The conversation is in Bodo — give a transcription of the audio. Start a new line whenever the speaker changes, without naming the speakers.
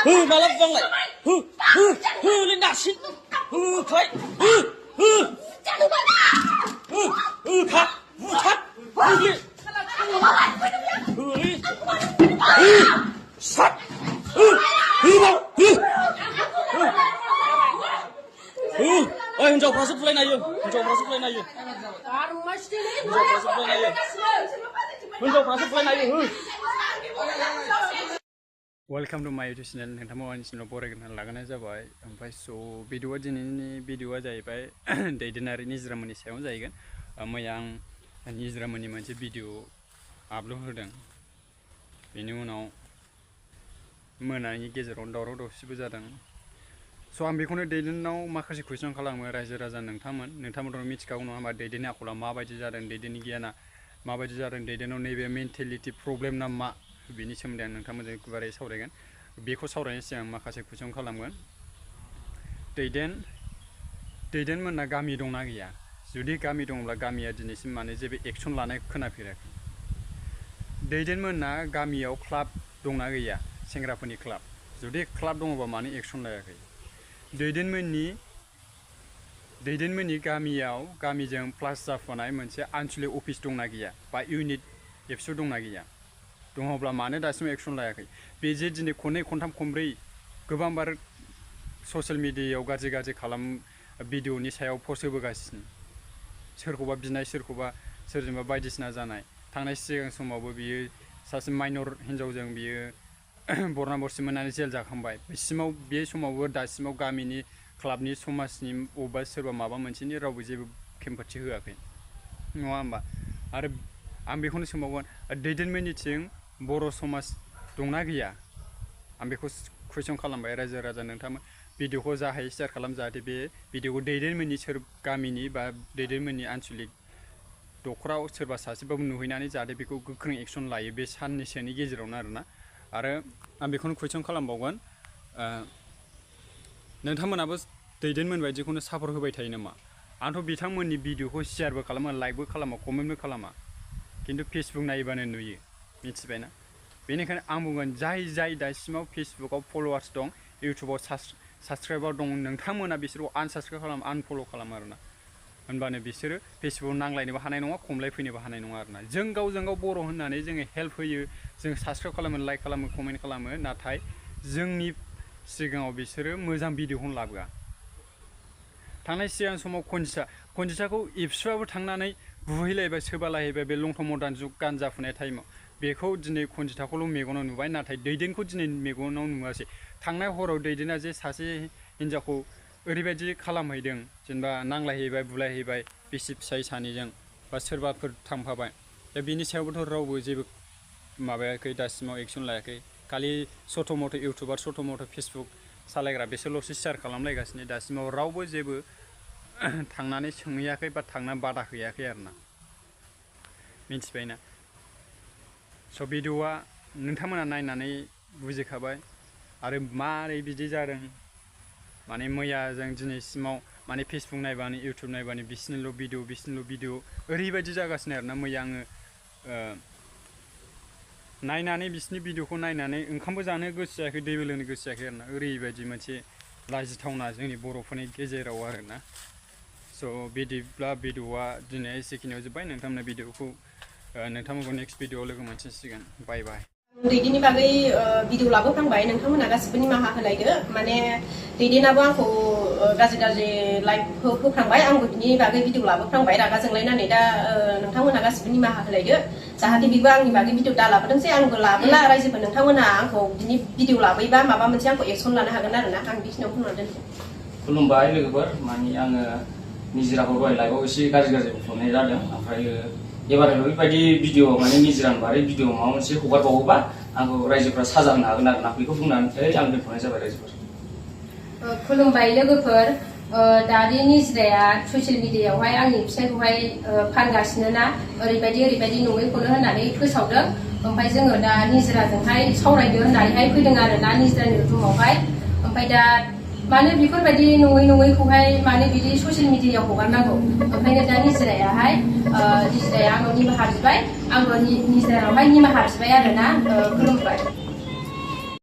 malah văng lại lên đạp xin thôi thắt thắt sắt ơi hinjao prasut lên này hinjao prasut lên này hinjao prasut lên này
Welcome to my YouTube channel. नोंथांमोन आंनि चेनेलाव बरायग्रोना लागायनाय जाबाय। ओमफ्राय भिडिअआ दिनैनि भिडिअआ जाहैबाय दैदेनारि निजिरामोननि सायाव जाहैगोन। मैया आं निजिरामोननि मोनसे भिडिअ आपल'ड होदों। बेनि उनाव मोनानि गेजेराव दावराव दावसिबो जादों। आं बेखौनो दैदेननाव माखासे कुइसन खालामो रायजो राजा नोंथांमोनथ' मिथिखागौ नङा होमबा दैदेननि आखला माबायदि जादों दैदेननि गियाना माबायदि जादों दैदेननाव नैबे मेन्टेलिटि प्रब्लेम ना मा बेनि सोमोन्दै आं नोंथांमोनजों गुवारै सावरायगोन। बेखौ सावरायनायनि सिगां माखासे कुइसन खालामगोन। दैदेनमोनना गामि दंना गैया? जुदि गामि दङब्ला गामिया दिनैसिम माने जेबो एक्सन लानाय खोनाफेराखै। दैदेनमोनना गामियाव क्लाब दंना गैया? सेंग्राफोरनि क्लाब। जुदि क्लाब दङबा मानो एक्सन लायाखै? दैदेनमोननि गामियाव गामिजों प्लास जाफानाय मोनसे आनसलिक अफिस दंना गैया बा इउनिट एबसु दंना गैया? दङब्ला मानो दासिम एक्सन लायाखै? बे जे दिनै खननै खनथाम खनब्रै गोबांबार ससियेल मिडियायाव गाज्रि भिडिअनि सायाव पस्ट होबोगासिनो। सोरखौबा बिनाय सोरजोंबा बायदिसिना जानाय। थांनाय सिगां समावबो बियो सासे माइनर हिनजावजों बियो बरना बरसि मोननानै जेल जाखांबाय। बे समावबो दासिमाव गामिनि क्लाबनि समाजनि अबा सोरबा माबा मोनसेनि रावबो जेबो खेंफोरथि होआखै नङा होमबा? आरो आं बेखौनो सोंबावगोन दैदेनमोननिथिं बर' समाज दंना गैया? आं बेखौ कुइसन खालामबाय रायजो राजा नोंथांमोन भिडिअखौ जा हायो शेयार खालाम जाहाथे बे भिडिअखौ दैदेनमोननि गामिनि बा दैदेनमोननि आनसलिक दखराव सोरबा सासेबाबो नुहैनानै जाहाथे बेखौ गोख्रों एक्सन लायो बे साननैसोनि गेजेरावनो आरोना। आरो आं बेखौनो कुइसन खालामबावगोन नोंथांमोनाबो दैदेनमोन बायदिखौनो सापर्ट होबाय थायो नामा? आंथ' बिथांमोननि भिडिअखौ शेयारबो खालामा लाइकबो खालामा कमेन्टबो खालामा खिन्थु फेसबुक नायोबानो नुयो मिथिबायना? बेनिखायनो आं बुंगोन जाय दासिमाव फेसबुकाव फल'वार्स दं इउटुबाव साबसक्राइबार दं नोंथांमोना बिसोरखौ आनफल' खालाम आरोना। होनबानो बिसोरो फेसबुकाव नांलायनोबो हानाय नङा खमलायफैनोबो हानाय नङा आरोना। जों गावजों गाव बर' होननानै जोङो हेल्प होयो जों साबसक्राइब खालामो लाइक खालामो कमेन्ट खालामो नाथाय जोंनि सिगाङाव बिसोरो मोजां भिडिअखौनो लाबोआ। थांनाय सिगां समाव खनजिसाखौ एबसुआबो थांनानै बुहैलायबाय सोबालायबाय बे लंथं मदार्न जुग गान जाफुनाय टाइमाव। बेखौ दिनै खनजिथाखौल' मेगनाव नुबाय नाथाय दैदेनखौ दिनै मेगनाव नुवासै। थांनाय हराव दैदेना जे सासे हिनजावखौ ओरैबायदि खालामहैदों जेनेबा नांलायहैबाय बुलायहैबाय बिसि फिसाय सानैजों बा सोरबाफोर थांफाबाय दा बिनि सायावबोथ' रावबो जेबो माबायाखै दासिमाव एक्सन लायाखै। खालि सथ' मथ' इउटुबार सथ' मथ' फेसबुक सालायग्रा बिसोरल'सो शेयार खालामलायगासिनो दासिमाव रावबो जेबो थांनानै सोंहैयाखै बा थांनानै बादा हैयाखै आरोना मिथिबायना? भिडिअआ नोंथांमोना नायनानै बुजिखाबाय आरो मारै बिदि जादों माने मैया जों दिनैसिमाव माने फेसबुक नायबानो इउटुब नायबानो बिसिनिल' भिडिअ ओरैबायदि जागासिनो आरोना। मैया आङो नायनानै बिसिनि भिडिअखौ नायनानै ओंखामबो जानो गोसो जायाखै दैबो लोंनो गोसो जायाखै आरोना। ओरैबायदि मोनसे लाजिथावना जोंनि बर'फोरनि गेजेराव आरोना। बिदिब्ला भिडिअआ दिनै एसेखिनियाव जोब्बाय। नोंथांमोना भिडिअखौ नोंथांमोनखौ नेक्स्ट भिडिअआव लोगो मोनसिगोन। बाय बाय।
दैदेननि बागै भिडिअ लाबोफ्रांबाय नोंथांमोना गासिबो निमाहा होलायदो। माने दैदेनाबो आंखौ गाज्रि लाइक होफ्रांबाय आंबो बिनि बागै भिडिअ लाबोफ्रांबाय रागा जोंलायनानै। दा नोंथांमोना गासिबो निमाहा होलायदो जाहाथे बेबो आंनि बागै भिडिअ दा लाबोदोंसै आंबो लाबोला रायजोफोर नोंथांमोना आंखौ बिनि भिडिअ लाबोयोबा माबा मोनसे आंखौ एक्सन लानो हागोन आरोना। आं बेखिनियाव बुंना दोनसै।
खुलुमबाय लोगोफोर माने आङो निजिराखौ दहाय लाइभआव एसे गाज्रि बुंहरनाय जादों। ओमफ्राय एबार बेबायदि भिडिअ माने निजिरानि बारै भिडिअ माबा मोनसे हगारबावोबा आंखौ रायजोफ्रा साजा होनो हागोन आरोना। बेखौ बुंनानै आं दोनथ'नाय जाबाय रायजोफोर।
खुलुमबाय लोगोफोर। दानि निजिराया ससियेल मिडियायावहाय आंनि फिसायखौहाय फानगासिनो ना ओरैबायदि नङैखौनो होननानै फोसावदों। ओमफ्राय जोङो दा निजिराजोंहाय सावरायदो होननानैहाय फैदों आरोना निजिरानि रुमावहाय। ओमफ्राय दा मानो बेफोरबायदि नङैखौहाय मानो बिदि ससियेल मिडियायाव हगारनांगौ? ओंखायनो दा निजिराया आंनाव निमाहा बिबाय आंबो निजिरायावहाय निमाहा बिबाय आरोना। खुलुमबाय।